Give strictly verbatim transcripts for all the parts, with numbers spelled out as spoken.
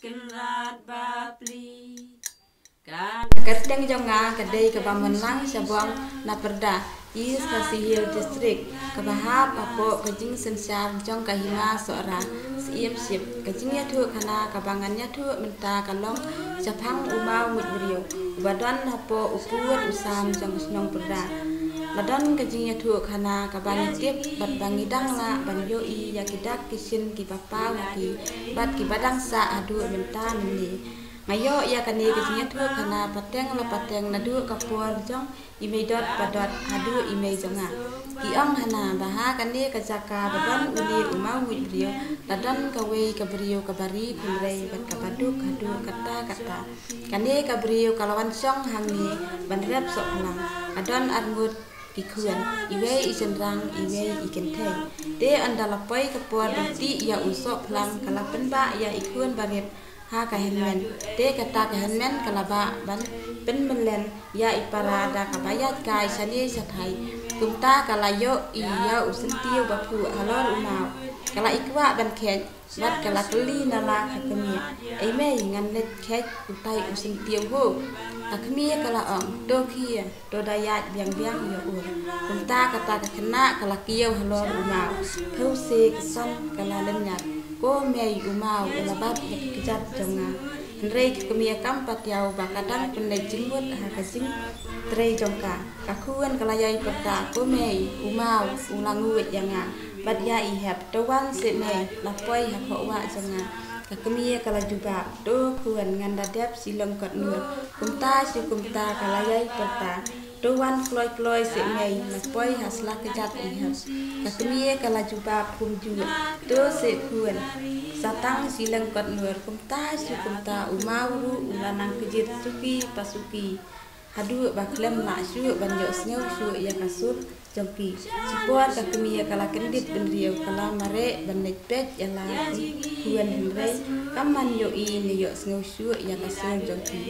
Kynrad bapli. Ka kyrteng jong nga ka dei kaba Mynlang Shabong na Pyrda, East Khasi Hills District, kaba hap hapoh ka jingsynshar jong ka Hima Sohra, Syiemship. Ka jingïathuhkhana kaba ngan ïathuh mynta ka long shaphang u maw nguid briew uba don hapoh u pud u sam jong ka shnong Pyrda. La don ka jingïathuhkhana kaba ngi tip bad ba ngi dang lah ban ïohi ïa ki dak ki shin kiba paw ha ki bad kiba dang sah haduh mynta mynne. Nga ïoh ïa kane ka jingïathuhkhana pateng la pateng naduh ka por jong i Meidot Padot haduh i mei jong nga. Ki ong hana ba ha kane ka jaka ba don une u maw nguid briew la don kawei ka briew kaba ri khunrei bad kaba duk haduh katta katta. Kane ka briew ka la wan shong hangne ban rep sohphlang. Ka don arngut ki khun, iwei i shynrang, iwei i kynthei. Te ynda la poi ka por ban tih ïa u sohphlang, ka la pynbah ïa i khun barit ha ka hynmen. Te kata ka hynmen ka la bah ban pynmyllen ïa i para da kaba ïaid kai shane shathai. Kumta ka la ïohi ïa u syntiew ba phuh halor u maw. Ka la i kwah ban kheit bad ka la kylli na la ka kmie, "Ei mei, ngan leit kheit utai u syntiew ho?" Ka kmie ka la ong, "To khie, to da ïaid biang biang ïa u." Kumta kata ka khynnah ka la kiew halor u maw. Phew se ka san ka la lynñiar. "Ko mei, u maw u la bat ïa ki kjat jong nga." Hynrei ka kmie kam pat ïoh ba ka dang pynleit jingmut ha ka jingtrei jong ka. Ka khun ka la ïai pyrta, "Ko mei, u maw u la nguid ïa nga bad ïa i hep. To wan seh mei, la poi ha khoh wah jong nga." Ka kmie ka la jubab, "To khun, ngan da dep shi lyngkot nur." Kumta shi kumta ka la ïai pyrta, "To wan kloi kloi seh mei, la poi ha sla kjat i hep." Ka kmie ka la jubab kumjuh, "To seh khun, sa tang shi lyngkot nur." Kumta shi kumta u maw ruh u la nang kjit suki pa suki. Haduh ba khlem lah shuh ban ïohsngew shuh ïa ka sur jong ki. Shipor ka kmie ka la kyndit bynriew, ka la mareh ban leit peit ïa la ki khun, hynrei kam man ïohi ne ïohsngew shuh ïa ka sur jong ki.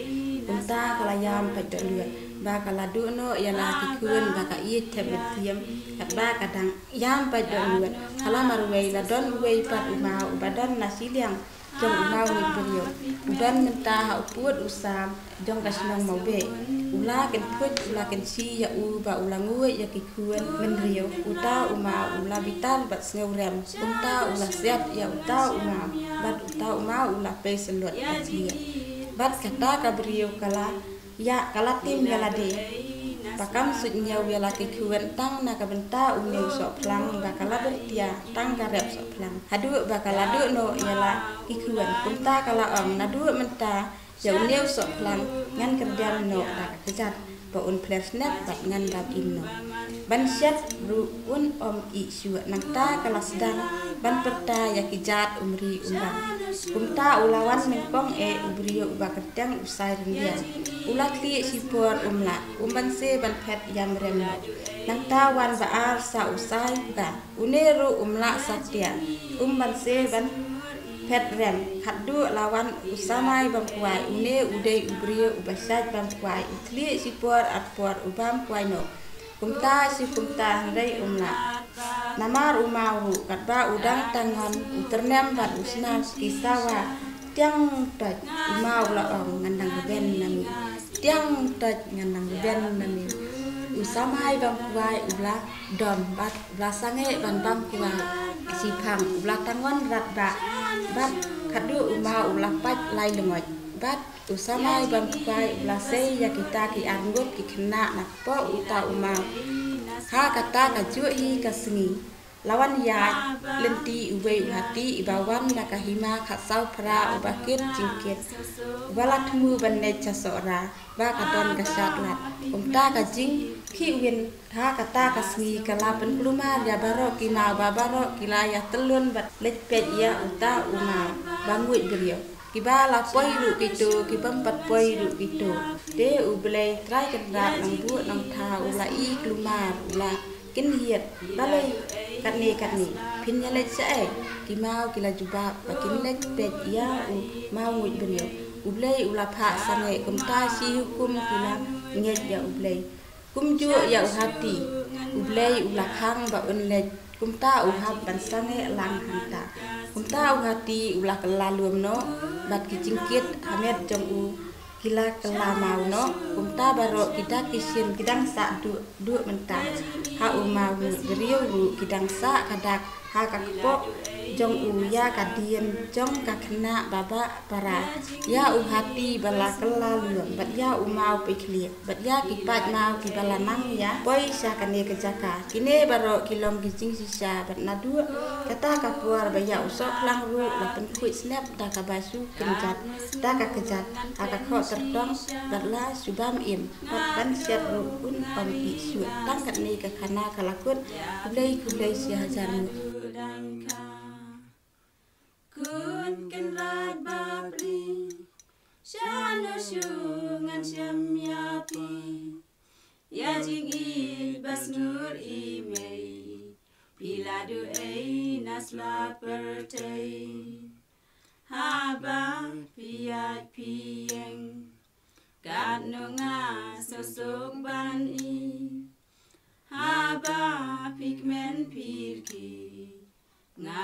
Kumta ka la ïam pait dohnud ba ka la duh noh ïa la ki khun ba ka ïeit thep mynsiem. Katba ka dang ïam pait dohnud, ha la marwei la don uwei pat u maw uba don na shiliang jong u maw nguid briew. U don mynta ha u pud u sam jong ka shnong Mawbeh. U la kynphuid, u la kynshi ïa u ba u la nguid ïa ki khun bynriew. Uta u maw u la bitar bad sngewrem. Kumta u la siat ïa uta u maw bad uta u maw u la pei syllut ka khlieh. Bad kata ka briew ka la ïa, ka la tim ïa lade ba kam suidñiew ïa la ki khun tang na ka bynta une u sohphlang ba ka la byrtia tang ka rep sohphlang. Haduh ba ka la duh noh ïa la ki khun. Kumta ka la ong, "Naduh mynta ïa une u sohphlang ngan kyrdem noh da ka kjat ba un pler snet bad ngan dap im noh. Ban shet ruh un ym ih shuh, nangta ka la sdang ban pyrta ïa ki jat um ri um bam." Kumta u la wan nyngkong eh u briew uba kyrteng u Sai Ryndia. U la khlieh shipor um lah, um banse ban phet ïam rem noh. Nangta wan ba ar sa u Sai Pga. Une ruh um lah satia, um banse ban phet rem. Khatduh la wan u Samai Bamkwai, une u dei u briew uba shait bam kwai, u khlieh shipor ar por u bam kwai noh. Kumta shi kumta hynrei um lah. Namar u maw ruh katba u dang tang ngon, u tyrnem bad u snar ki sawa. Tiang toit u maw u la ong, "Ngan dang rben na mi." Tiang toit, "Ngan dang rben na mi." U Samai Bamkwai u la dom bad u la sangeh ban bam kwai. Shiphang u la tang ngon rat bha bad khatduh u maw u la pait lai lyngngoit bad u Samai Bamkwai u la sei ïa kita ki arngut ki khynnah na kpoh uta u maw. Ha kata ka juh hi ka sngi la wan ïaid lynti uwei u hati iba wan na ka hima khatsaw phra uba kit jingkit, uba la thmu ban leit sha Sohra ba ka don ka shad lad. Kumta ka jingkhih win ha kata ka sngi ka la pynkulmar ïa baroh ki maw ba baroh ki la ïa tyllun bad leit peit ïa uta u maw ba nguid briew. Kiba la poi ruh kito, ki bym pat poi ruh kito. Te U Blei Trai Kynrad Nongbuh Nongthaw u la i kulmar, u la kynhied, "Balei katne katne? Phin ïa leit shaei?" Ki maw ki la jubab ba kin leit peit ïa u maw nguid briew. U Blei u la phah sangeh, kumta shi hukum ki la ngeit ïa U Blei. Kumjuh ïa u hati, U Blei u la khang ba un leit, kumta u hap ban sangeh lang hangta. Kumta u hati u la kylla lum noh, bad ki jingkit ha met jong u ki la kylla maw noh. Kumta baroh ki dak ki shin ki dang sah duh duh mynta. Ha u maw briew ruh ki dang sah ka dak ha ka kpoh jong u, ïa ka dien jong ka khynnah ba bah para, ïa u hati ba la kylla lum, bad ïa u maw pyrkhat, bad ïa ki paid maw kiba la nang ïa poi sha kane ka jaka. Kine baroh ki long ki jingshisha, bad naduh kata ka por ba ïa u Sohkhlang ruh la pynkhuid snep da kaba shu kynjat da ka kjat ha ka khoh tyrtong, bad la shu bam im, bad ban shet ruh un ym ih shuh. Tang katne ka khana ka la kut. Khublei, khublei shihajar nguh. Khun Kynrad Bapli, shano shu ngan shem ïa phi? Ïa jingïeit ba sngur i mei, phi la duh ei na sla pyrthei? Haba phi ïaid phi ïeng, katno nga sngewsuk ban ï. Haba phi kmen phi rkhie, nga